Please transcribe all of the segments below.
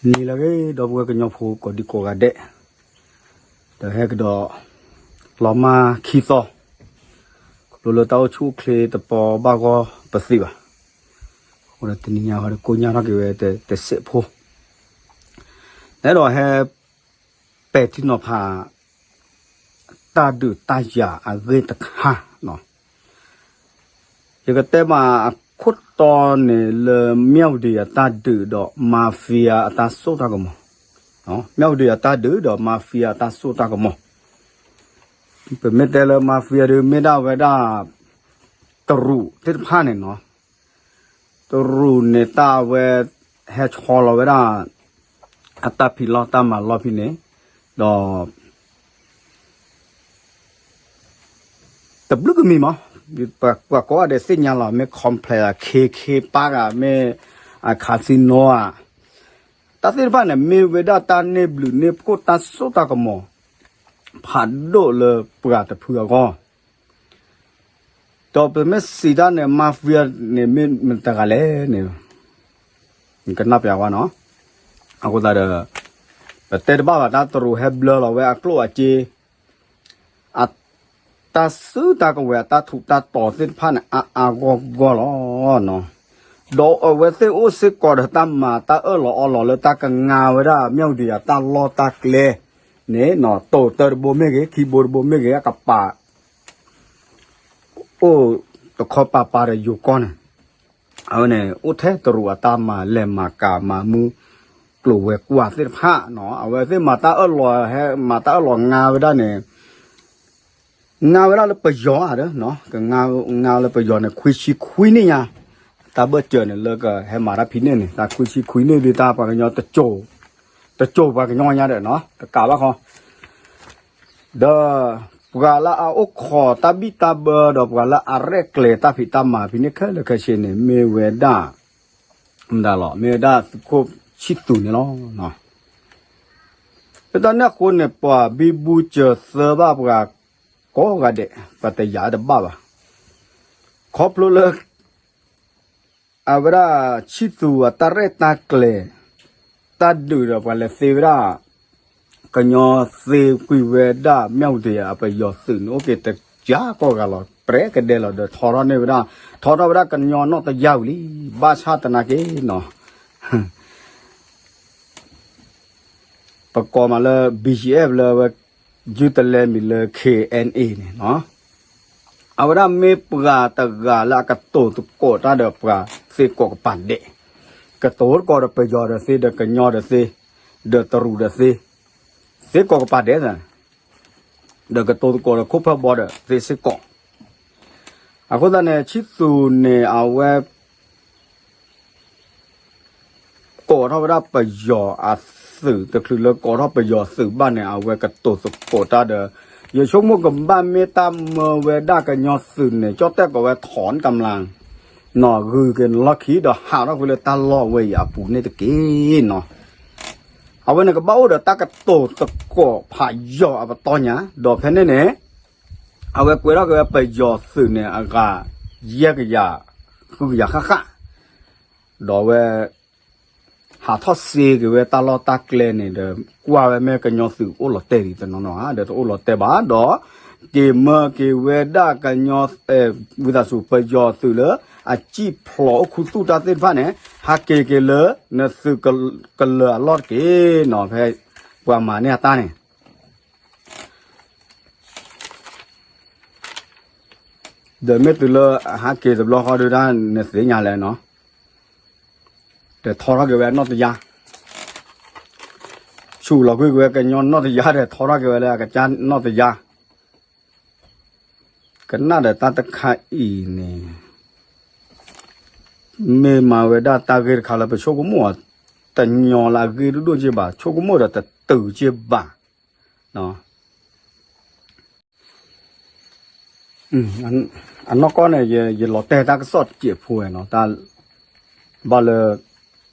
နံၤလၢအဂ့ၤ ဒီပုၢ်ဝဲၢ်ကညီဖိကိးဒံကိးဂၤဒဲး, ဒီးဟဲကဒီး လီၤမၢ်ခံသီ, ခီဖျိလၢတၢ်အိၣ်ဆူၣ်အိၣ်ချ့တပီဘၣ်ဂီၢ်ပသ့ဘၣ်, အဃိဒီးတနံၤညါဃီဒီးကိညၢ်ထီၣ်က့ၤဝဲတစဲးဖိ, အဲၣ်ဒိးဟဲ ပဲာ်ထံနီၤဖး တၢ်ဒုးတၢ်ယၤအဂ့ၢ်တခါနီၤ. ယကတဲမးအခိၣ်တီန့ၣ်လၢ မၠၣ်ဝတံၤအတၢ်ဒုးဒီး mafia အတၢ်စိတၢ်ကမီၤ, မၠၣ်ဝတံၤအတၢ်ဒုးဒီး mafia အတၢ်စိတၢ်ကမီၤ, ပမ့ၢ်တဲလၢ mafia ဒုးမ့ၢ်ဒၣ်ဝဲဒၣ် တရူးသ့ၣ်တဖၣ်န့ၣ်နီၤ, တရူးန့ၣ်တၢ်အဝဲ ဟဲဆီလီၤဝဲဒၣ် အတၢ်ဖံးလီၢ်တၢ်မၤလီၢ်ဖဲန့ၣ်, ဒီး တဘျုးကမံၤမး, ပှၤကိးဂၤဒဲးသ့ၣ်ညါလီၤ, မ့ၢ် complex ဧါ, K K Park ဧါ, မ့ၢ် casino ဧါ, တၢ်သ့ၣ်တဖၣ်န့ၣ် မ့ၢ်ဝဲဒၣ်တၢ်န့ၢ်ဘျုးန့ၢ်ဖှိၣ်တၢ်စိတၢ်ကမီၤ ဖးဒိၣ်လၢပှၤတဖုအဂီၢ်, ဒီးပမ့ၢ်စံးတၢ်န့ၣ် mafia န့ၣ်မ့ၢ်မတၤတဂၤလဲၣ်န့ၣ် နကနၢ်ပၢၢ်ဝဲနီၤ, အဃိသတးဒီး ပတဲတဘၣ်ဘၣ် တၢ်တရူးဟဲဘျၢလီၤဝဲအကျိၣ်အစ့ အတၢ်စုတၢ်ကဝဲၤ အတၢ်ထူးတၢ်တီၤသ့ၣ်တဖၣ်န့ၣ် အါအါဂီၢ်ဂီၢ်လီၤ. ဒီးအဝဲသ့ၣ်အိၣ်စ့ၢ်ကီးဒီးတၢ်မၤတၢ်အၢၣ်လီၤအီလီၤလၢတၢ်ကငါဝဲဒၣ် မၠၣ်ဝတံၤအတၢ်လီၢ်တၢ်ကျဲန့ၣ်, တိၤတၢတဘိမ့ၢ်ဂ့ၤ ခံဘိတဘိမ့ၢ်ဂ့ၤ အကပၤ အိၣ်တခီပၤပၤဒီးယိၤကီၢ်န့ၣ်, အဝဲန့ၣ် အိၣ်ထဲတရူးအတၢ်မၤလဲၤမၤကၤမၤမူ ကျိၤဝဲၤကွာ်သ့ၣ်တဖၣ်နီၤ, အဝဲသ့ၣ်မၤတၢ်အၢၣ်လီၤဟဲ မၤတၢ်အၢၣ်လီၤငါဝဲဒၣ်န့ၣ်, ငါဝဲဒၣ်လၢပယီၤဧါဒီး, ကငါလၢပယီၤန့ၣ် ခွံဆံခွံနံၣ်ညါ, တၢ်ဘၢၣ်စၢၤန့ၣ်လၢကဟဲမၤတၢ်ဖံးန့ၢ်န့ၣ် တၢ်ခွံဆံခွံနံၣ်ဒ်တၢ်ပှၤကညီတစိၤ, တစိၤပှၤကညီညါဒီးနီၤ တကးဘၣ်ဃီ ဒီး ပှၤလၢအအိၣ်ခိးတၢ်ဘံၣ်တၢ်ဘၢ ဒီးပှၤလၢအရဲၣ်ကျဲၤတၢ်ဖံးတၢ်မၤဖဲန့ၣ်ခဲလၢာ်ခဲဆ့န့ၣ် မ့ၢ်ဝဲဒၣ် မတၤလီၤ မ့ၢ်ဝဲဒၣ်သုးခိၣ်ဆံၣ်သူးန့ၣ်လီၤ. လၢတၢ်န့ၣ်အဃိန့ၣ် ပှၤဘံဘူစၢၤသၢဘၣ်ပှၤကိးဂၤဒဲး ပှၤတယာ်တဘၣ်ဘၣ်. ခီဖျိလၢ အဝဲဒၣ်ဆံၣ်သူးအတၢ်ရဲၣ်တၢ်ကျဲၤ တၢ်ဒုးဒီးပှၤလဲၤသ့ဝဲဒၣ် ကညီသ့ကွံာ်ဝဲဒၣ် မၠၣ်ဝတံၤအပယီၤသုးန့ၣ် အိၣ်က့ၤတကးကိးဂၤလီၤ ပြဲကဒဲလီၤဒီး ထီထီၣ်န့ၢ်ဝဲဒၣ် ထီထီၣ်ဝဲဒၣ်ကညီနီၢ်တယၢ်ဝံၤလံ ဘၣ်ဆၣ်သနာ်က့နီၤ ပကိးမးလၢ ဘီၣ်ကၠံၣ်အဲၣ် လၢဝဲ ယုၢ်တလဲမံၤလၢ K N A န့ၣ်နီၤ အဝဲဒၣ်မ့ၢ်ပှၤတဂၤလၢအကတိၤသကိးတၢ်ဒီးပှၤသ့ကိးကပၤဒဲး, ကတိၤသကိးဒီးပယီၤဒီးသ့ ဒီးကညီဒီးသ့, ဒီးတရူးဒီးသ့, သ့ကိးကပၤဒဲး, ဒီးကတိၤသကိးဒီးခိၣ်ဖၢဘီဒီးသ့စ့ၢ်ကီး. အဃိသတးန့ၣ် ဆံၣ်သူးန့ၣ် အဝဲ ကိးထီၣ်ဝဲဒၣ်ပယီၤအသုး တချုးလၢကိးထီၣ်ပယီၤသုးဘၣ်န့ၣ် အဝဲကတိၤသကိးတၢ်ဒီး ယဆိကမိၣ်ကဘၣ်မ့ၢ်တၢ်မၢဝဲဒၣ်ကညီသုးန့ၣ် ကၠီၣ်တဲၣ်ကိးဝဲ ထီၣ်ကမျၢၢ် နီၢ်ဂုာ်က့ၤနလီၢ်ခံဒီးဟးထီၣ်ကွံာ်လၢတၢ်လီၢ်ဝဲအံၤအပူၤန့ၣ်တက့ၢ်နီၤ. အဝဲန့ၣ်ကဘၣ်အိၣ်ဒီးတၢ်ကတိၤသကိးဖးယိာ်အပတီၢ်ညါ ဒီးဖဲန့ၣ်န့ၣ် အဝဲကွဲးထီၣ်က့ၤဝဲပယီၤသုးန့ၣ် အဂၤယဲၢ်ကယၤ ဃုကယၤဃၣ်ဃၣ် ဒီးအဝဲ ဟးထီၣ်စ့က့ၤဝဲတၢ်လီၢ်တၢ်ကျဲန့ၣ်ဒီး ကွၢ်ဝဲမ့ၢ်ကညီသုးအိၣ်လီၤတဲာ်ဒံးတနီၤနီၤဧါ ဒီးတအိၣ်လီၤတဲာ်ဘၣ်ဒီး က့ၤမၢက့ၤဝဲဒၣ်ကညီ ဝံသးစူၤပယီၤသုးလၢ အစံၣ်ဖျိးအိၣ်ခူသူၣ်တၢ်သ့ၣ်တဖၣ်န့ၣ် ဟးက့ၤက့ၤလၢ နသုးကလၢၤအလီၢ်တက့ၢ်နီၤ ဖဲပှၤမၤန့ၢ်အတၢ်န့ၣ် ဒီးမ့ၢ်တုၤလၢအဟးက့ၤတဘျီဃီဒုဒၣ်နသ့ၣ်ညါလဲၣ်နီၤ, ဒီးထီထီၣ်က့ၤဝဲနီၢ်တယါ, ဆူၣ်လီၤကွံာ်က့ၤဝဲကညီနီၢ်တယါဒီးထီထီၣ်က့ၤဝဲလၢအကစၢ်နီၢ်တယါ, ကနၣ်ဒီးတၢ်တခါအံၤန့ၣ် မ့ၢ်မၤဝဲဒၣ်တၢ်ဂ့ၢ်တခါလၢပဆိကမိၣ်အီၤ တညီလၢအဂ့ၢ်ဒိၣ်ဒိၣ်က့ဘၣ် ဆိကမိၣ်ဒီးတတုၤက့ဘၣ် အနီၢ်ကီၢ်န့ၣ် ယလီၤတဲာ်တၢ်ကစီၣ်တစဲးဖိဝဲနီၤ, တၢ်ဘၣ်လၢ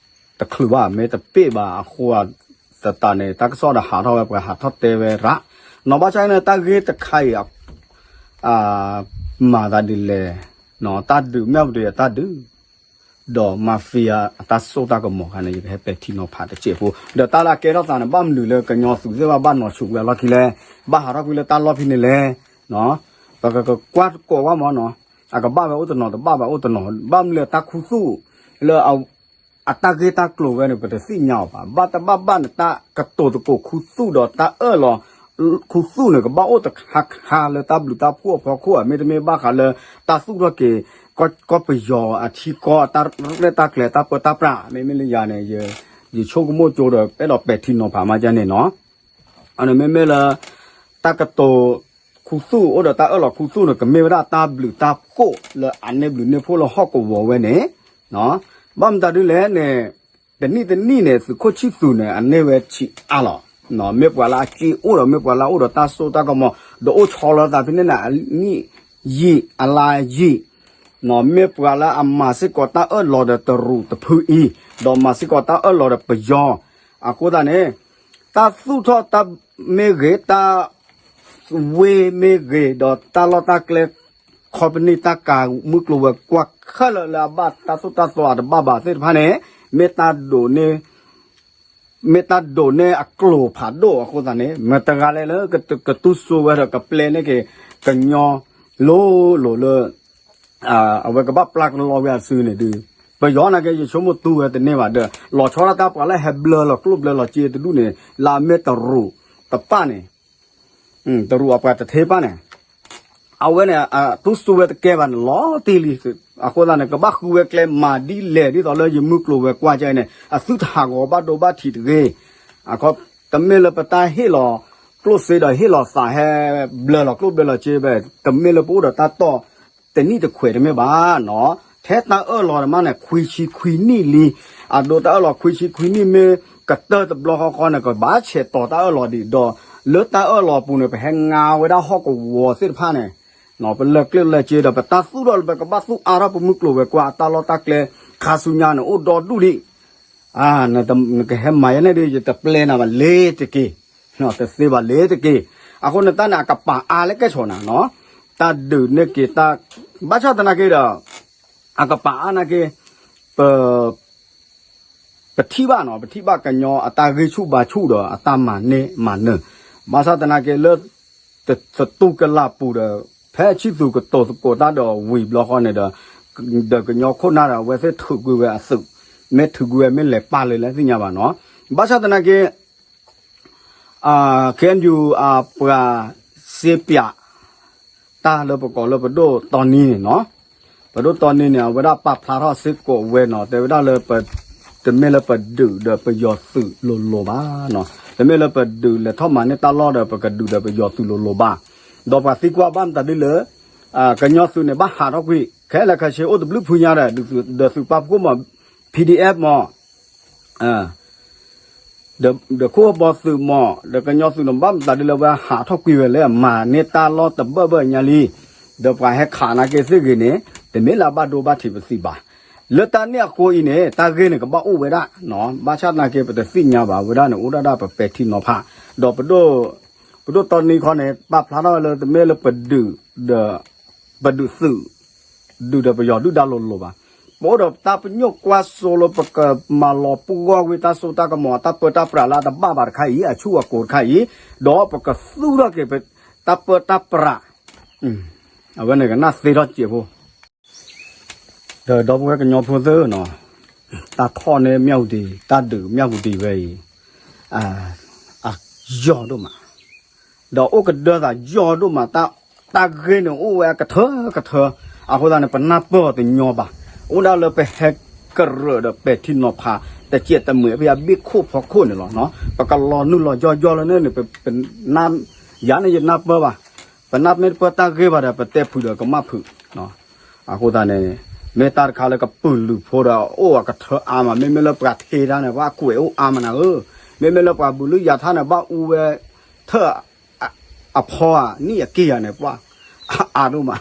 တချုးဘၣ် မ့ၢ်တပ့ၢ်ဘၣ်အဃိ သတးန့ၣ် တၢ်ကစီၣ်ဒီးဟးထီၣ်ဝဲ ပှၤဟးထီၣ်တဲဝဲရၣ်, နီၢ်ဘၣ်ဆၣ်န့ၣ် တၢ်ဂ့ၢ်တခါအံၤ မၤသးဒ်လဲၣ်, တၢ်ဒုးမ့ၢ်ဝဲဒၣ်တၢ်ဒုး ဒီး mafia အတၢ်စိတၢ်ကမီၤခါန့ၣ် ယကဟဲပဲာ်ထံနီၤဖးတစဲးဖိ ဒီးတၢ်လၢအကဲထီၣ်သးန့ၣ် ဘၣ်မနုၤလၢကညီသုးသ့ၣ်တဖၣ်ဘၣ်နီၤဆူးဝဲအလီၢ်ခံလဲၣ်, ဘၣ်ဟးထီၣ်ကွံာ်လၢတၢ်လီၢ်ဖဲန့ၣ်လဲၣ်, ပကကွၢ်ကိးဝဲမ့ၢ်နီၤ, အကဘၣ်ဝဲအိၣ်တနီၤ တဘၣ်ဝဲအိၣ်တနီၤ, ဘၣ်မနုၤလၢတၢ်ခူသူၣ်လၢ အတၢ်ဂ့ၢ်တၢ်ကျိၤဝဲန့ၣ် ပတသ့ၣ်ညါအီၤဘၣ်. ဘၣ်တဘၣ်ဘၣ်န့ၣ် တၢ်ကတိၤသကိးခူသူၣ်ဒီးတၢ်အၢၣ်လီၤခူသူၣ်န့ၣ် ကဘၣ်အိၣ်တခါခါလၢတၢ်ဘျုးတၢ်ဖှိၣ်အဖီခိၣ်ဧါ, မ့တမ့ၢ်ဘၣ်ဃးလၢ တၢ်သူၣ်ထီၣ်က့ၤ ကီၢ်ပယီၤအထံကီၢ်အတၢ်ရဲၣ်တၢ်ကျဲၤတၢ်ပၢတၢ်ပြး, မ့မ့ၢ်လၢယၤန့ၣ် ယဆိကမိၣ်ကၠိဒီး အဲၣ်ဒိးပဲာ်ထံနီၤဖးမးကန့ၣ်နီၤ. အန့ၣ်မ့မ့ၢ်လၢ တၢ်ကတိၤ ခူသူၣ်အိၣ်ဒီးတၢ်အၢၣ်လီၤခူသူၣ်န့ၣ် ကမ့ၢ်ဝဲဒၣ်တၢ်ဘျုးတၢ်ဖှိၣ်လၢအန့ၢ်ဘျုးန့ၢ်ဖှိၣ်လၢဟီၣ်ကဝီၤဝဲန့ၣ်, ဘၣ်မတၤဒ်လဲၣ်န့ၣ်, တနံၣ်တနံၣ်န့ၣ် သုးခိၣ်ဆံၣ်သူးန့ၣ် အန့ၢ်ဝဲဆံးအါလီၤ. မ့ၢ်ပှၤလၢအစ့အိၣ်ဒီး မ့ၢ်ပှၤလၢအအိၣ်ဒီးတၢ်စိတၢ်ကမီၤ ဒီးအိၣ်ဆီလီၤသးဖဲန့ၣ်န့ၣ် အနံၣ်ယံာ်အလါယံာ်, မ့ၢ်ပှၤလၢအမၤစ့ၢ်ကီးတၢ်အၢၣ်လီၤဒီးတရူးတဖုအံၤ, ဒီးမၤစ့ၢ်ကီးတၢ်အၢၣ်လီၤဒီးပယီၤ, အဃိသတးန့ၣ် တၢ်သူၣ်ထီၣ်တၢ်မ့ၢ်ဂ့ၤ, တၢ်ဝ့မ့ၢ်ဂ့ၤ, ဒီးတၢ်လီၢ်တၢ်ကျဲ ခီပနံၣ်တၢ်ကၤမုၢ်ကျိၤဝဲၤကွာ်ခဲလၢာ်လၢအဘၣ်တၢ်သိၣ်တၢ်သီအတဘၣ်ဘၣ်သ့ၣ်တဖၣ်န့ၣ်, မ့ၢ်တၢ်ဒိးန့ၢ် မ့ၢ်တၢ်ဒိးန့ၢ်အကျိၤဖးဒိၣ်အဃိသတးန့ၣ် မတၤတဂၤလဲၣ်လၢကတူၢ်စိဝဲဒီးကပျဲန့ၢ်က့ၤကညီလိၤလိၤလၢ အဝဲကဘၣ်ပျၢ်ကလီဝဲအစုန့ၣ်ဒုး ပယီၤနာ်က့ ယဆိကမိၣ်တူၢ်ဝဲတန့ၢ်ဘၣ်ဒီး လီၤဆီဒၣ်တၢ်ပှၤလၢဟဲဘျၢလီၤကျိၣ်ဘျၢလီၤစ့တဒူၣ်န့ၣ် လၢအမ့ၢ်တရူးတပၣ်န့ၣ် တရူးအပှၤတထ့ပၣ်န့ၣ် အဝဲန့ၣ် အတူၢ်စိဝဲတကဲဘၣ်န့ၣ် လီၤတံၢ်လံ. အဃိသတးန့ၣ် ကဘၣ်ဃုဝဲကျဲမၤဒ်လဲၣ် ဒ်သိးလၢယမုၢ်ကျိၤဝဲၤကွာ်ကဲန့ၣ် အသုတဟးဂီၤဘၣ်ဒိဘၣ်ထံးတဂ့ၤ. အခီ တမ့ၢ်လၢပတၢ်ဟ့ၣ်လီၤကျိၣ်စ့ဒီးဟ့ၣ်လီၤသးဟဲဘျၢလီၤကျိၣ်ဘျၢလီၤစ့ဘၣ်, တမ့ၢ်လၢပအိၣ်ဒီးတၢ်တီၢ်တနံၣ်တခွဲးတမ့ၢ်ဘၣ်နီၤ. ထဲတၢ်အၢၣ်လီၤတမးန့ၣ် ခွံဆံခွံနံၣ်လံ. အဒိတၢ်အၢၣ်လီၤခွံဆံခွံနံၣ်မ့ၢ်ကတၢၢ်တဘျီဃီဃီန့ၣ် ကဘၣ်ဆဲးတီၤတၢ်အၢၣ်လီၤဒံးဒီး လၢတၢ်အၢၣ်လီၤအပူၤန့ၣ် ပဟဲငါဝဲဒၣ်ဟီၣ်ကဝီၤသ့ၣ်တဖၣ်န့ၣ် ပလဲၤကျဲလဲၤစ့ဒီး ပတၢ်သူၣ်ထီၣ်လၢပကဘၣ်သူၣ်အါထီၣ်ပမုၢ်ကျိၤဝဲၤကွာ်အတၢ်လီၢ်တၢ်ကျဲ ခါဆူညါန့ၣ် အိၣ်ဒီဒူၣ်ဒံး. နကဟဲမၤယဲန့ၣ်ဒီး ယတပျဲနၤဘၣ်လ့ၤတက့ၢ်, တသ့ဘၣ်လ့ၤတက့ၢ်. အဃိန့ၣ်တၢ်န့ၣ် အကပာ်အါလၢကဲၣ်ဆိးနၤနီၤ, တၢ်ဒုးန့ၢ်က့ၤတၢ် ဘၣ်ဆၣ်သနာ်က့ဒီး အကပာ်အါနာ်က့ ပ ပထံၣ်ဘၣ်နီၤ, ပထံၣ်ဘၣ်ကညီအတၢ်ဂံၢ်ဆူၣ်ဘါဆူၣ်ဒီးအတၢ်မၤန့ၢ်မၤနၢၤ, ဘၣ်ဆၣ်သနာ်က့လၢ သတူၢ်ကလာ်ပူၤဒီး ဖဲဆံၣ်သူးကတိၤသကိးတၢ်ဒီးဝံၤဘျီဃီန့ၣ်ဒီး ဒီးကညီခိၣ်နၢ်ဒီးအဝဲသ့ၣ်ထုးကွံာ်ဝဲအသုး, မ့ၢ်ထုးကွံာ်ဝဲမ့ၢ်လဲၤပာ်လၢလဲၣ်သ့ၣ်ညါဘၣ်နီၤ, ဘၣ်ဆၣ်သနာ်က့ KNU အပှၤစ့ပၠး တၢ်လၢပကိးလၢပဒိၣ်တီနံန့ၣ်နီၤ, ပဒိၣ်တီနံန့ၣ် အဝဲဒၣ်ပာ်ဖျါထီၣ်စ့ၢ်ကီးဝဲနီၤ, တဲဝဲဒၣ်လၢ တမ့ၢ်လၢပဒုးဒီးပယီၤသုးလိၤလိၤဘၣ်, တမ့ၢ်လၢပဒုးလဲၤထီၣ်မၤန့ၢ်တၢ်လီၢ်ဒီးပကဒုးဒီးပယီၤသုးလိၤလိၤဘၣ်, ဒီးပှၤသံကွၢ်ဘၣ်မတၤဒ်လၢ ကညီသုးန့ၣ် ဘၣ်ဟးထီၣ်ကွံာ် ခဲလၢာ်ခဲဆ့အိၣ်တဘျုးဖုညါဒီး ဒီးသုးပာ်ဖှိၣ်မး PDF မး ဒီးခိၣ်ဘီသုးမး ဒီးကညီသုးန့ၣ် ဘၣ်မတၤဒ်လၢဝဲဟးထီၣ်ကွံာ်ဝဲလၢအမၤန့ၢ်တၢ်လီၢ်တဘၢၣ်ဘၢၣ်ညါလံ, ဒီးပှၤဟဲခးနာ်က့သ့ၣ်ဂ့ၤန့ၣ် တမ့ၢ်လၢအဘၣ်ဒိဘၣ်ထံးပသံးဘၣ်. လၢတၢ်န့ၣ်အဃိအံၤန့ၣ် တၢ်ဂ့ၢ်န့ၣ်ကဘၣ်အိၣ်ဝဲဒၣ်, ဘၣ်ဆၣ်သနာ်က့ ပတသ့ၣ်ညါဘၣ်ဝဲဒၣ်န့ၣ် အိၣ်ဒၣ်ဒၣ်ပပဲာ်ထံနီၤဖး, ဒီးပဒိၣ်တီနံခီန့ၣ် ပာ်ဖျါထီၣ်ဝဲလၢတမ့ၢ်လၢပဒုးဒီး ပဒုးသုး ဒုးဒီးပယီၤဒုၣ်ဒါလိၤလိၤဘၣ်. ပအိၣ်ဒီးတၢ်ပညိၣ်ကွၢ်စိလၢပကမၤလီၤပှီၢ်ကွံာ်တၢ်စိတၢ်ကမီၤအတၢ်ပၢတၢ်ပြးလၢအတဘၣ်ဘၣ်တခါအံၤ အဆူၣ်အကိၤတခါအံၤ, ဒီးပကသူၣ်ထီၣ်က့ၤပတၢ်ပၢတၢ်ပြး, အဝဲန့ၣ်ကနၣ်သ့ထီၣ်စဲးဖိ ဒီးဒီပုၢ်ဝဲၢ်ကညီဖိသ့ၣ်နီၤ, တၢ်ထီၣ်န့ၢ်မၠၣ်ဝတံၤ တၢ်ဒုးမၠၣ်ဝတံၤဝဲအံၤ အယီၢ်ဒိၣ်မး, ဒီးအိၣ်ကဒၢသးယီၢ်ဒိၣ်မး, တၢ်ဂ့ၢ်န့ၣ်အိၣ်ဝဲအကထၢကထၢ, အဃိသတးန့ၣ် ပနၢ်ပၢၢ်အီၤတညီဘၣ်, အိၣ်ဒၣ်လၢပဟဲကရၢၢ်ဒီးပဲာ်ထံနီၤဖး တစဲးတမှဲၤဖဲအဘ့ၣ်ခိၣ်ဖီခိၣ်န့ၣ်လီၤ. ပကလီၤနုာ်လီၤယီၢ်ယီၢ်လၢန့ၣ်န့ၣ် ပ ပနၢ် ယၤန့ၣ်ယနၢ်ပၢၢ်ဘၣ်, ပနၢ်မ့ၢ်တပၢၢ်တၢ်ဂ့ၢ်ဘၣ်ဒီး ပတဲဖုးဒီးကမၣ်ဖုး အဃိသတးန့ၣ် မ့ၢ်တၢ်တခါလၢကပုာ်လုးဖိဒီး အိၣ်အကထၢအါမး, မ့မ့ၢ်လၢပှၤထ့တၢ်န့ၣ် ပှၤကွဲးအိၣ်အါမးနၤဧၢ, မ့မ့ၢ်လၢပှၤဘုးလုၢ်ယၤထါန့ၣ် ဘၣ်အူဝဲထၢၣ်အဖီဧါ နံၣ်အက့ၢ်ဧါန့ၣ် ပှၤအါဒိၣ်မး,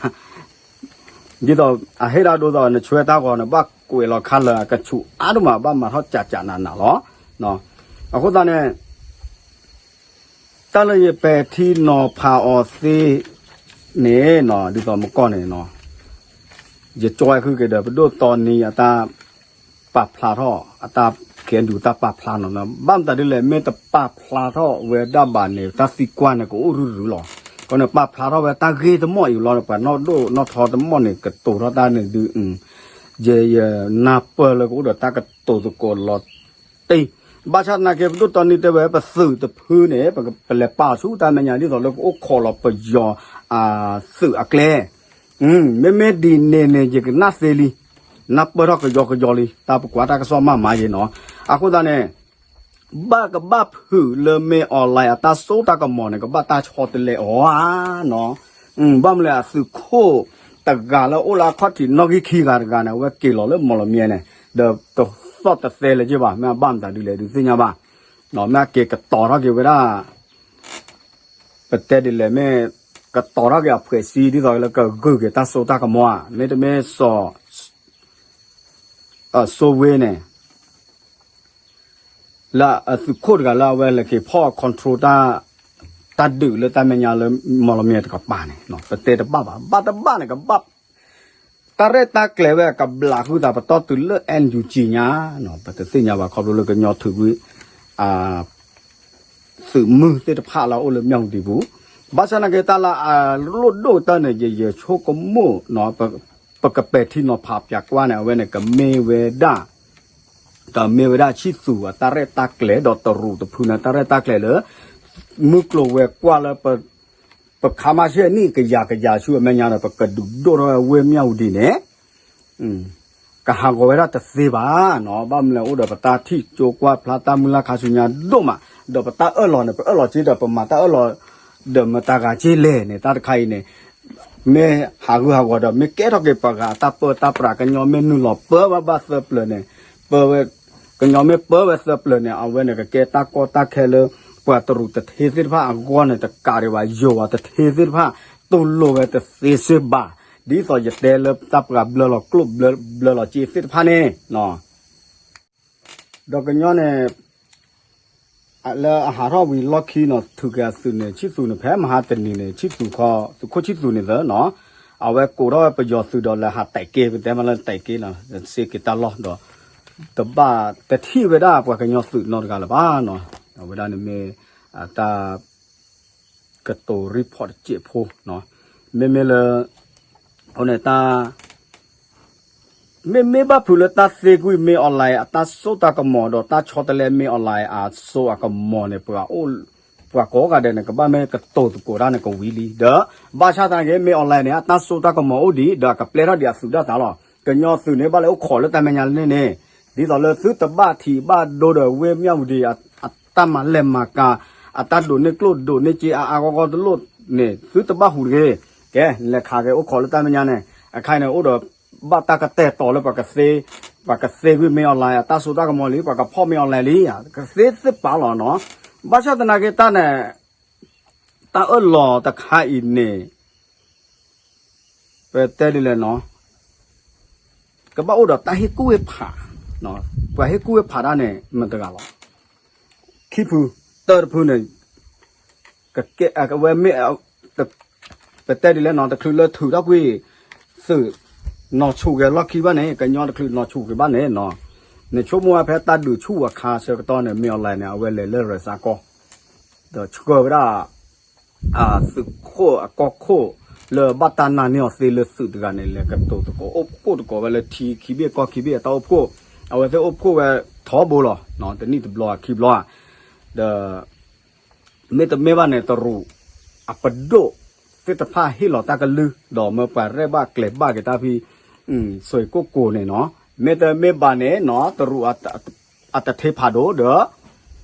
ဒ်သိးအဟ့ၣ်ဒၣ်ဒိသိး နဆွဲတၢ်ဂီၤန့ၣ် ဘၣ်ကွဲးလီၤခါလၢအကဆူးအါဒိၣ်မး ဘၣ်မၤထီၣ်ကၠးကၠးနးနးလီၤ. အဃိသတးန့ၣ် တၢ်လၢယပဲာ်ထံနီၤဖးအီၤသ့န့ၣ် ဒ်သိးမကီၢ်န့ၣ် ယကွဲဃုာ်က့ၤဒီး ပဒိၣ်တီနံအတၢ် ပာ်ဖျါထီၣ်အတၢ် ကဲဒုးတၢ်ပာ်ဖျါနီၤ, ဘၣ်မတၤဒ်လဲၣ် မ့ၢ်တပာ်ဖျါထီၣ်ဝဲဒၣ်ဘၣ်န့ၣ် တၢ်သံကွၢ်န့ၣ် ကအိၣ်ရုရုလီၤ. ကီန့ၣ်ပာ်ဖျါထီၣ်ဝဲတၢ်ဂ့ၢ်တမီၢ်အံၤလီၤ, ပှၤနီၢ်ဒိၣ်နီၢ်ထီတမီၢ်န့ၣ် ကတိၤထီၣ်တၢ်န့ၣ်ဒုး ယ ယနၢ်ပၢၢ်လၢကအိၣ်ဒီးတၢ်ကတိၤသကိးလီၤတံၢ်. ဘၣ်ဆၣ်သနာ်က့ ပဒိၣ်တီနံတဲဝဲ ပသုးတဖုန့ၣ် ပက ပလဲၤပာ်ဆူၣ်တၢ်မဲာ်ညါ ဒ်သိးလၢကအိၣ်ခိးလီၤပယီၤ အသုးအကျဲ မ့မ့ၢ်ဒ်န့ၣ်န့ၣ် ယကနၣ်သ့လံ, နၢ်ပၢၢ်ထီၣ်ကယီကယီလံ, တၢ်ပကွၢ်တၢ်ကစီၣ်မးမးယဲနီၤ. အဃိသတးန့ၣ် ဘၣ်ကဘၣ်ဖုးလၢမ့ၢ် online အတၢ်စိတၢ်ကမီၤန့ၣ် ကဘၣ်တၢ်ဆီတလဲအီၤဧါနီၤ. ဘၣ်မနုၤလဲၣ်အသုးခိၣ်တဂၤလၢအိၣ်လၢအခီၣ်ထံးနီၣ်ဂံၢ်ခံဂၤတဂၤန့ၣ် အဝဲက့ၤလီၤလၢမီၢ်လမၠဲန့ၣ် ဒီးတသီၣ်တသဲလၢၤက့ဘၣ်, မ့ၢ်အဘၣ်မတၤဒ်လဲၣ်ဒုးသ့ၣ်ညါဘၣ်, မ့ၢ်အက့ၤကတီၤထီၣ်က့ၤဝဲဒၣ် ပတဲဒ်လဲၣ်မ့ၢ် ကတီၤထီၣ်က့ၤအဖှဲးစံဒ်သိးလၢကဂုာ်က့ၤတၢ်စိတၢ်ကမီၤဧါ, မ့တမ့ၢ်စီၤ စိဝ့န့ၣ် လၢအသုးခိၣ်တဂၤလၢအဝဲလဲၤက့ၤဖီၣ် control တၢ် တၢ်ဒုးလၢတၢ်မဲာ်ညါလၢမီၢ်လမၠဲတကပၤန့ၣ် ပတဲတဘၣ်ဘၣ်, ဘၣ်တဘၣ်န့ၣ် ကဘၣ် တၢ်ရဲၣ်တၢ်ကျဲၤဝဲအကဘျးဃုာ်သးပတီၢ်တုၤလၢ NUG ညါ, ပတသ့ၣ်ညါဘၣ်ခီဖျိလၢကညီထုးကွံာ် သုးမုၢ်သ့ၣ်တဖၣ်လၢအအိၣ်လၢမၠၣ်ဝတံၤပူၤ, ဘၣ်ဆၣ်သနာ်က့တၢ်လၢအလိၣ်ဒိၣ်ကတၢၢ်န့ၣ် ယ ယဆိကမိၣ် ပကပဲာ်ထံနီၤဖးပၠးကွၢ်န့ၣ် အဝဲန့ၣ်ကမ့ၢ်ဝဲဒၣ် ဒီးမ့ၢ်ဝဲဒၣ်ဆံၣ်သူးအတၢ်ရဲၣ်တၢ်ကျဲၤ ဒီးတရူးတဖုန့ၣ် တၢ်ရဲၣ်တၢ်ကျဲၤလၢ မုၢ်ကျိၤဝဲၤကွာ်လၢ ပခါမါဆ့ၣ်နံၣ်ကယၤကယၤဆူအမဲာ်ညါဒီး ပကဒုးဒိၣ်ထီၣ်ဝဲဝ့ၢ်မၠၣ်ဝတံၤန့ၣ် ကဟးဂီၤဝဲဒၣ်တသ့ဘၣ်နီၤ, ဘၣ်မနုၤလဲၣ်အိၣ်ဒီးပတၢ်ထံၣ်ကၠိကွၢ်ဖျါတၢ်မုၢ်လၢ်ခါဆူညါဒိၣ်မး, ဒီးပတၢ်အၢၣ်လီၤန့ၣ် ပအၢၣ်လီၤက့ဒီးပမၤတၢ်အၢၣ်လီၤ ဒီးမတၤဂၤက့လဲၣ်န့ၣ် တၢ်တခါအံၤန့ၣ် မ့ၢ်ဟးဂူာ်ဟးဂီၤဒီး မ့ၢ်ကဲထီၣ်က့ၤပှၤဂၤအတၢ်ပၢတၢ်ပြး ကညီမ့ၢ်နုာ်လီၤပၢဝဲဘၣ်သၢပျၢၤန့ၣ် ပၢဝဲ ကညီမ့ၢ်ပၢဝဲသၢပျၢၤန့ၣ် အဝဲန့ၣ်ကကဲတၢ်ကီတၢ်ခဲလၢ ပှၤတရူးတထ့သ့ၣ်တဖၣ်အဂီၢ်န့ၣ် တကးဒံးဘၣ် ယိၤအတထ့သ့ၣ်တဖၣ် တူၢ်လိာ်ဝဲတသ့စ့ၢ်ဘၣ်, ဒ်သိးယတဲလၢတၢ်ပှၤဘျၢလီၤကျိၣ်ဘျၢလီၤစ့သ့ၣ်တဖၣ်န့ၣ် ဒီးကညီန့ၣ် လၢအဟးထီၣ်ဝံၤလီၢ်ခံနီၤ ထုးက့ၤအသုးန့ၣ် ဆံၣ်သူးန့ၣ် ဖဲမဟါတနံၤန့ၣ် ဆံၣ်သူးခီ သုးခိၣ်ဆံၣ်သူးန့ၣ်သၢနီၤ အဝဲကိးထီၣ်ဝဲပယီၤသုးဒီးလဲၤဟးတဲာ်က့ၤ ပတဲမးလၢတဲာ်က့ၤနီၤ စ့က့ၤတၢ်လီၢ်ဒီး တဘၣ်တထံၣ်ဝဲဒၣ်ပှၤကညီသုးနီတဂၤလၢၤဘၣ်နီၤ, အဝဲဒၣ်န့ၣ်မ့ၢ် တၢ် ကတိၤ report တစဲးဖိနီၤ, မ့မ့ၢ်လၢ အဃိန့ၣ်တၢ် မ့မ့ၢ်ဘၣ်ဖုးလၢတၢ်သ့ကွံာ်မ့ၢ် online အတၢ်စိတၢ်ကမီၤဒီးတၢ်ဆီတလဲမ့ၢ် online အစိအကမီၤန့ၣ် ပှၤအိၣ် ပှၤကိးဂၤဒဲးန့ၣ် ကဘၣ်မ့ၢ်ကတိၤသကိးတၢ်န့ၣ်ကဝံၤလံ ဒီး ဘၣ်ဆၣ်သနာ်က့ မ့ၢ် online န့ၣ် အတၢ်စိတၢ်ကမီၤအိၣ်ဒံး ဒီးအကပျဲထီၣ်ဒံးအသုးဒၣ်သးလီၤ. ကညီသုးန့ၣ်ဘၣ်လၢအိၣ်ခိးလၢတၢ်မဲာ်ညါလၢန့ၣ်န့ၣ် ဒ်သိးလၢသုတဘၣ်ထံးဘၣ်ဒိဒီးဝ့ၢ်မၠၣ်ဝတံၤ အတၢ်မၤလဲၢ်မၤကၤ အတၢ်ဒိးန့ၢ်ကျိၣ်ဒိးန့ၢ်စ့အါအါဂီၢ်ဂီၢ်တလိၣ်န့ၣ် သုတဘၣ်ဟူးတဂ့ၤ, ကဲ လဲၤခးက့ၤအိၣ်ခိးလၢတၢ်မဲာ်ညါန့ၣ် အခါန့ၣ်အိၣ်ဒီး ဘၣ်တၢ်ကတဲာ်တီၤလၢပှၤကသ့ ပှၤကသ့ကွံာ်မ့ၢ် online အတၢ်စိတၢ်ကမီၤလံ ပှၤကဖီၣ်မ့ၢ် online လံ ကသ့သ့ၣ်ပာ်လီၤနီၤ. ဘၣ်ဆၣ်သနာ်က့တၢ်န့ၣ် တၢ်အၢၣ်လီၤတခါအံၤန့ၣ် ပတဲဒ်လဲၣ်နီၤ ကဘၣ်အိၣ်ဒီးတၢ်ဟ့ၣ်ကူၣ်ဟ့ၣ်ဖး ပှၤဟ့ၣ်ကူၣ်ဟ့ၣ်ဖးတၢ်န့ၣ် မတၤတဂၤလီၤ. ခံဖု တၢတဖုန့ၣ် ကကဲ အဝဲမ့ၢ် ပတဲဒ်လဲၣ်နီၤ တချုးလၢထုးထီၣ်ကွံာ် သုး နီၢ်ဆူၣ်က့ၤလီၢ်ခံဘၣ်န့ၣ် ကညီတချုးနီၢ်ဆူၣ်က့ၤဘၣ်န့ၣ်နီၤ နဆိကမိၣ်ဝဲဖဲတၢ်ဒုးဆူၣ်အခါဆၢကတီၢ်န့ၣ် မ့ၢ် online န့ၣ် အဝဲလဲၤလၢရဲၣ်စးကီၢ် ဒီးဆှၢဝဲဒၣ် သုးခိၣ်အကီၢ်ခိၣ် လၢဘၣ်တၢ်နာ်န့ၢ်အီၤသ့လၢသုးတဂၤန့ၣ် လဲၤကတိၤသကိးအိၣ်ဖှိၣ်သကိးဝဲလၢထံခံဘ့ၣ်ကီၢ်ခံဘ့ၣ်အတၢ်အိၣ်ဖှိၣ် အဝဲသ့ၣ်အိၣ်ဖှိၣ်ဝဲထီဘိလီၤ တနံၣ်တဘျီခံဘျီဧါ ဒီး မ့တမ့ၢ်ဘၣ်န့ၣ် တရူး အပဒိၣ်သ့ၣ်တဖၣ်ဟ့ၣ်လီၤတၢ်ကလုၢ် ဒီးမၢပှၤရဲၣ်ဘၣ်ကျဲၤဘၣ်က့ၤတၢ်ဖံး စွ့ၢ်ကိၣ်ကိၤန့ၣ်နီၤ မ့တမ့ၢ်ဘၣ်န့ၣ်နီၤ တရူး အတထ့ဖးဒိၣ်ဒီး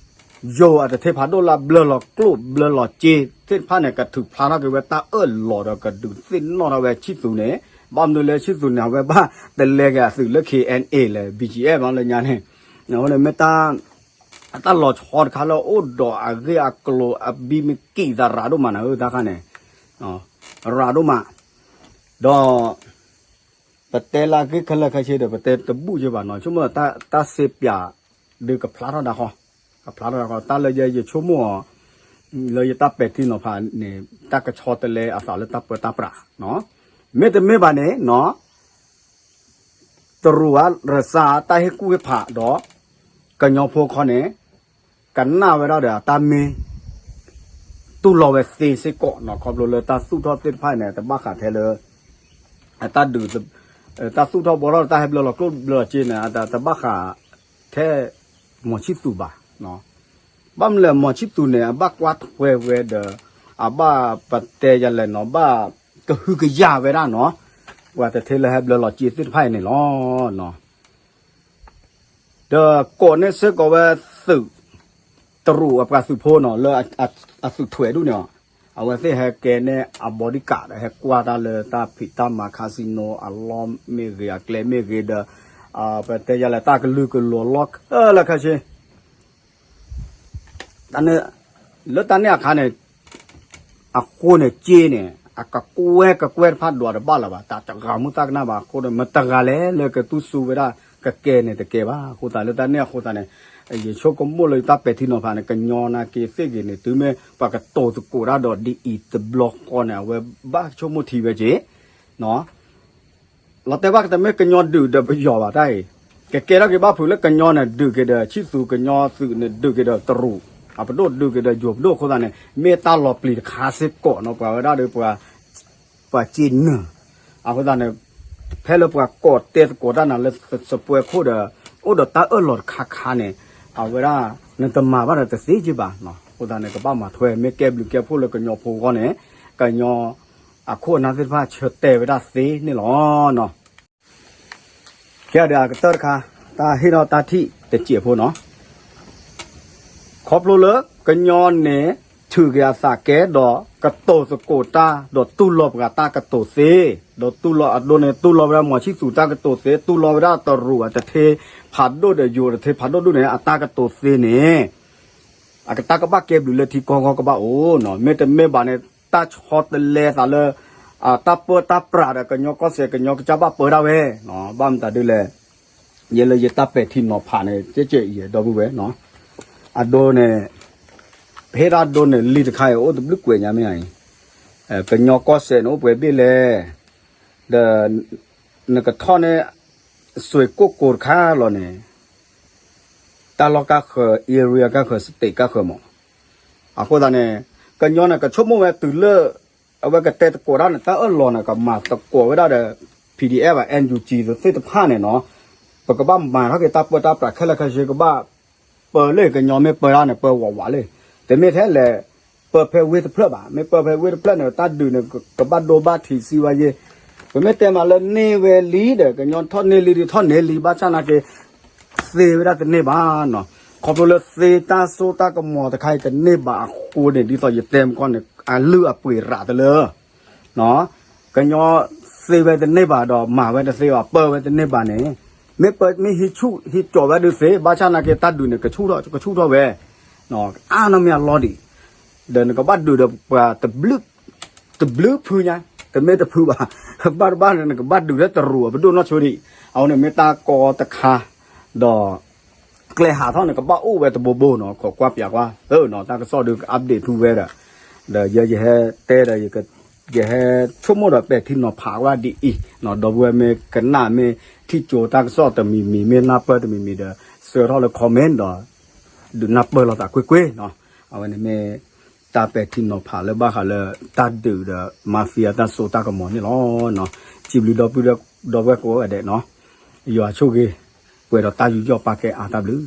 ယိၤအတထ့ဖးဒိၣ်လၢဘျၢလီၤကျိၣ်ဘျၢလီၤစ့သ့ၣ်တဖၣ်န့ၣ် ကထုးဖျါထီၣ်က့ၤဝဲတၢ်အၢၣ်လီၤဒီးကဒုးသ့ၣ်နီၣ်ထီၣ်ဝဲဆံၣ်သူးန့ၣ် ဘၣ်မနုၤလၢဆံၣ်သူးန့ၣ် အဝဲဘၣ်တလဲက့ၤအသုးလၢ KNA လဲၣ် BGF မးလၢညါန့ၣ် အဃိန့ၣ်မ့ၢ်တၢ် အတၢ်လီၤဆီတခါလၢအိၣ်ဒီးအဂ့ၢ်အကျိၤအဘံမကံးသးရၤဒိၣ်မးနၤဧၢ တၢ်ခါန့ၣ် ရၤဒိၣ်မး ဒီး ပတဲလၢအဂ့ၢ်ခဲလၢာ်ခဲဆ့ဒီး ပတဲတဘူၣ်က့ဘၣ်နီၤ ဆိကမိၣ်တၢ်စ့ပၠး ဒုးကဖျါထီၣ်ဒၣ်ဃီ ကဖျါထီၣ်ဒၣ်ဃီ တၢ်လၢယဆိကမိၣ်အီၤ လၢယတၢ်ပဲာ်ထံနီၤဖးန့ၣ် တၢ်ကဆီတလဲအသးလၢတၢ်ပၢတၢ်ပြး မ့တမ့ၢ်ဘၣ်န့ၣ်နီၤ တရူးဧါ ရစၢ် တၢ်ဟ့ၣ်ကူၣ်ဟ့ၣ်ဖးဒီး ကညီဖိခီန့ၣ် ကနၣ်ဝဲဒၣ်ဒီးအတၢ်မ့ၢ် တူၢ်လိာ်ဝဲသ့စ့ၢ်ကီးနီၤ ခီဖျိလၢတၢ်သူၣ်ထီၣ်သ့ၣ်တဖၣ်န့ၣ် တဘၣ်ဃးထဲလၢ အတၢ်ဒုး တၢ်သူၣ်ထီၣ်ဘှီထီၣ် တၢ်ဟဲဘျၢလီၤကျိၣ်ဘျၢလီၤစ့န့ၣ် တဘၣ်ဃးထဲ မီၤဆံၣ်သူးဘၣ်. ဘၣ်မနုၤလဲၣ် မီၤဆံၣ်သူးန့ၣ် အဘၣ်ကွၢ်ထွဲဝဲဒီး အဘၣ်ပတဲယၤလဲၣ်နီၤ ဘၣ်ကဟုကယာ်ဝဲဒၣ်နီၤ ပှၤတထ့လၢဟဲဘျၢလီၤစ့သ့ၣ်တဖၣ်အံၤန့ၣ်လီၤ. ဒီးကိးန့ၢ်စ့ၢ်ကီးဝဲသုး တရူးအပှၤသုးဖိနီၤ လၢအသုးထွဲးဒူၣ်န့ၣ် အဝဲသ့ၣ်ဟဲကဲန့ၢ်အ bodyguard ဒီး ဟဲကွၢ်တၢ်လၢတၢ်ဖံးတၢ်မၤ casino အလီၢ်မ့ၢ်ဂ့ၤ အကျဲမ့ၢ်ဂ့ၤဒီး ပတဲယၤလဲၣ် တၢ်ကလုာ်ကလိၤလီၢ်ခဲလၢာ်ခဲဆ့ တၢ်န့ၣ် လၢတၢ်န့ၣ်အခါန့ၣ် အဃိန့ၣ် က့န့ၣ် အကကွဲၢ်ကကွဲၢ်တဖၣ်ဒွးတဘၣ်လၢၤဘၣ် တၢ်တဂၤမုၢ်သၣ်ကနၣ်ဘၣ်အဃိန့ၣ် မတဂၤလဲၣ်လၢကတူၢ်စူဝဲဒၣ် ကကဲန့ၣ်တကဲဘၣ် အဃိသတးလၢတၢ်န့ၣ်အဃိသတးန့ၣ် ယဆိကမိၣ်လၢယတၢ်ပဲာ်ထံနီၤဖးန့ၣ် ကညီနာ်က့သ့ၣ်ဂ့ၤန့ၣ် တုၤမ့ၢ်ပှၤကတိၤသကိးတၢ်ဒီးဒ်အံၤတဘျီဃီန့ၣ် အဝဲဘၣ်ဆိကမိၣ်ထံဝဲက့ၤ လီၤတဲာ်ဘၣ်ကတၢၢ်မ့ၢ်ကညီဒုးဒီးပယီၤဘၣ်တၢ်အံၤ ကကဲထီၣ်က့ၤဘၣ်ဖုးလၢကညီန့ၣ် ဒုးက့ၤဒီးဆံၣ်သူး ကညီသုးန့ၣ် ဒုးက့ၤဒီးတရူး အပဒိၣ်ဒုးက့ၤဒီးယိၤပဒိၣ်အဃိသတးန့ၣ် မ့ၢ်တၢ်လီၤပျံၤတခါစ့ၢ်ကီးနီၤ ပှၤဝဲဒၣ်ဒီး ပှၤစ့နၢၤ အဃိသတးန့ၣ် ဖဲလၢပှၤကိးတဲသကိးတၢ်နၤလၢစပွဲခိၣ်ဒီး အိၣ်ဒီးတၢ်အၢၣ်လီၤတခါခါန့ၣ် အဝဲဒၣ် နတမၤဘၣ်ဒီးတသ့က့ဘၣ်နီၤ အဃိသတးန့ၣ် ကဘၣ်မၤထွဲ မ့ၢ်ကဲဘျုးကဲဖှိၣ်လၢကညီဖိအဂီၢ်န့ၣ် ကညီ အခိၣ်အနၢ်သ့ၣ်တဖၣ်ဆၢတဲာ်ဝဲဒၣ်သ့န့ၣ်လီၤ. ကဲဒီးအကတၢၢ်တခါ တၢ်ဟ့ၣ်ထီၣ်တၢ်ထံၣ်တစဲးဖိနီၤ ခီဖျိလၢကညီန့ၣ် ထုးက့ၤအသးကဲဒီးကတိၤသကိးတၢ် ဒီးတူၢ်လိာ်ပှၤတၢ်ကတိၤသ့, ဒီးတူၢ်လိာ်အဒိန့ၣ် တူၢ်လိာ်ဝဲဒၣ်မီၤဆံၣ်သူးတၢ်ကတိၤသ့, တူၢ်လိာ်ဝဲဒၣ်တရူးအတထ့ဖးဒိၣ်ဒီးယိၤတထ့ဖးဒိၣ်ဒိၣ်န့ၣ် အတၢ်ကတိၤသ့န့ၣ် အကတၢ်ကဘၣ်ကဲဘျုးလၢထံကီၢ်ဂီၢ်ကဘၣ်အိၣ်နီၤ, မ့တမ့ၢ်ဘၣ်န့ၣ် တၢ်ဆီတလဲသးလၢ တၢ်ပၢတၢ်ပြးဒီးကညီကီၢ်စဲၣ် ကညီကစၢ်ဘၣ်ပၢဒၣ်ဝဲ, ဘၣ်မတၤဒ်လဲၣ်, ယဲလၢယတၢ်ပဲာ်ထံနီၤဖးန့ၣ် ကဲကဲအံၤဒီပုၢ်ဝဲၢ်, အဒိန့ၣ် ပဟ့ၣ်တၢ်ဒိန့ၣ် လံာ်တခါအံၤ အိၣ်တဘျုးကွဲးညါမ့ၢ်အံၤ, ကညီကီၢ်စဲၣ်န့ၣ် အိၣ်ပှဲၤဘ့ၣ်လဲၣ်, ဒီး နကထီၣ်န့ၣ် စွ့ၣ်ကိၣ်ကိၤတခါလီၤန့ၣ် တၢ်လီၢ်ကါဃၢၤ area ကါဃၢၤ state ကါဃၢၤမး, အဃိသတးန့ၣ် ကညီန့ၣ် ကဆိကမိၣ်ဝဲတုၤလၢ အဝဲကတဲသကိးတၢ်န့ၣ် တၢ်အၢၣ်လီၤန့ၣ် ကမၤသကိးဝဲဒၣ်ဒီး P D F NUG သ့ၣ်တဖၣ်န့ၣ်နီၤ, ပကဘၣ်မၤထီၣ်က့ၤတၢ်ပၢတၢ်ပြးခဲလၢာ်ခဲဆ့ ကဘၣ်ပၢလၢကညီမ့ၢ်ပၢတၢ်န့ၣ် ပၢဝးဝးလံ, တမ့ၢ်ထဲလဲၣ် ပၢဖဲဝ့ၢ်တဖျၢၣ်ဘၣ်, မ့ၢ်ပၢဖဲဝ့ၢ်တဖျၢၣ်န့ၣ် တၢ်ဒုးန့ၣ် ကဘၣ်ဒိဘၣ်ထံးစံးဝဲယဲ, ပမ့ၢ်တဲမးလၢန့ၢ်ဝဲလံဒီး ကညီထီၣ်န့ၢ်လံဒီးထီၣ်န့ၢ်လံ ဘၣ်ဆၣ်နာ်က့ သ့ဝဲဒၣ်တန့ၢ်ဘၣ်နီၤ, ခီဖျိလၢသ့တၢ်စိတၢ်ကမီၤတခါအံၤတန့ၢ်ဘၣ်အဃိန့ၣ် ဒ်သိးယတဲမကီၢ်န့ၣ် အလုၢ်အပှ့ၤရးတလၢ ကညီသ့ဝဲတန့ၢ်ဘၣ်ဒီး မၤဝဲတသ့ဘၣ် ပၢဝဲတန့ၢ်ဘၣ်န့ၣ်, မ့ၢ်ပၢမ့ၢ်ဟံးဆူၣ်ဟံးကၠီးဝဲဒုးသ့, ဘၣ်ဆၣ်နာ်က့တၢ်ဒုးန့ၣ် ကဆူၣ်ထီၣ်ဝဲ, အါနီၢ်မ့ၢ်အလီၢ်ဒံး, ဒီးနကဘၣ်ဒုးဒီးပှၤ တဘျုးဖုညါ, တမ့ၢ်တဖုဘၣ်, ဘၣ်တဘၣ်န့ၣ် နကဘၣ်ဒုးလၢတရူးအပဒိၣ်နီၢ်ဆိဒံး, အဝဲန့ၣ်မ့ၢ်တၢ်ကီတခါ, ဒီး ကျဲဟးထီၣ်န့ၣ် ကဘၣ်အိၣ်ဝဲတဘိဘိနီၤ, ခိးကွၢ်ပၠးကွၢ်, တၢ်ကစီၣ်ဒုးက update ဖုဝဲဒီး, ဒီးယဲယဟဲတဲဒီး ယဟဲဆိကမိၣ်ဒီးပဲာ်ထံနီၤဖးကွၢ်ဒ်အံၤ, ဒီပုၢ်ဝဲၢ်မ့ၢ်ကနၣ်မ့ၢ်ထံၣ်ကၠိတၢ်ကစီၣ်တမံၤမံၤ မ့ၢ်နၢ်ပၢၢ်တမံၤမံၤဒီး ဆှၢထီၣ်လၢ comment ဒီး ဒုးနၢ်ပၢၢ်လိာ်သးကွ့ၢ်ကွ့ၢ်နီၤ, အဝဲန့ၣ်မ့ၢ် တၢ်ပဲာ်ထံနီၤဖးလၢဘၣ်ဃးလၢ တၢ်ဒုးဒီး mafia တၢ်စိတၢ်ကမီၤန့ၣ်လီၤ. စံးဘျုးဒီပုၢ်ဒီဝဲၢ်ကိးဂၤဒဲးနီၤ, ယွၤဆိၣ်ဂ့ၤ ပှဲၤဒီးတၢ်ယူးယီၣ်ပာ်ကဲအါတၢ်ဘျုး